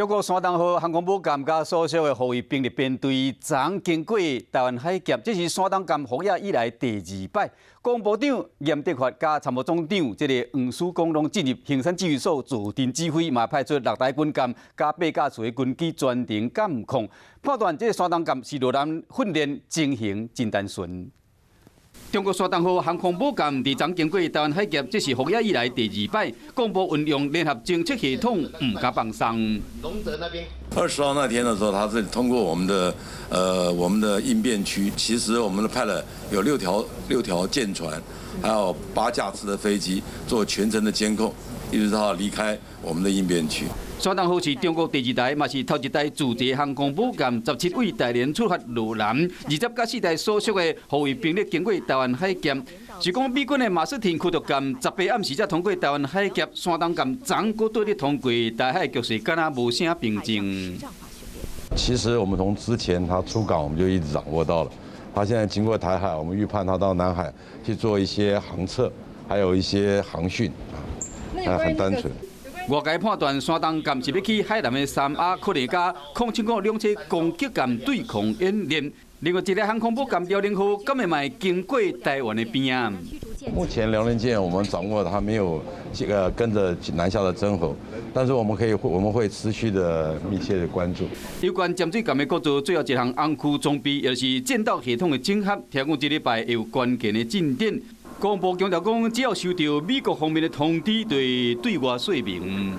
中國山東號航空母艦佮所屬的護衛兵力編隊，昨經過台灣海峽，這是山東艦服役以來第二擺。國防部長嚴德發佮參謀總長這個黃曙光攏進入衡山指揮所坐鎮指揮，嘛派出六台軍艦佮八架次的軍機全程監控，判斷這個山東艦是落南訓練情形真單純。中國山東號航空母艦佇昨經過台灣海峽，這是服役以來第二擺。國防部運用聯合偵測系統，毋敢放鬆。 20號那天的時候，他是通過我們的應變區，其實我們派了有六條艦船，還有八架次的飛機做全程的監控，一直到離開我們的應變區。山東號是中國第二台，嘛是頭一台自製航空母艦，17位大連出發落南，24台所屬的護衛兵力經過台灣海峽。是講美軍的馬斯廷驅逐艦18暗時才通過台灣海峽，山東艦昨閣對咧通過台海局勢，敢若無啥平靜。其實我們從之前他出港，我們就一直掌握到了。他現在經過台海，我們預判他到南海去做一些航測，還有一些航訓啊，很單純。外界判斷山東艦是欲去海南的三亞，可能佮空七五兩棲攻擊艦對抗演練。另外一个航空母艦遼寧號，敢會嘛會經過台灣的邊仔？目前遼寧艦我們掌握它沒有這個跟着南下的徵候，但是我們會持續的密切的關注。有關潛水艦的構造，最後一項紅區裝備，也是戰鬥系統的整合，聽講這禮拜會有關鍵的進展。國防部強調講，只要收到美國方面的通知，就會對外說明。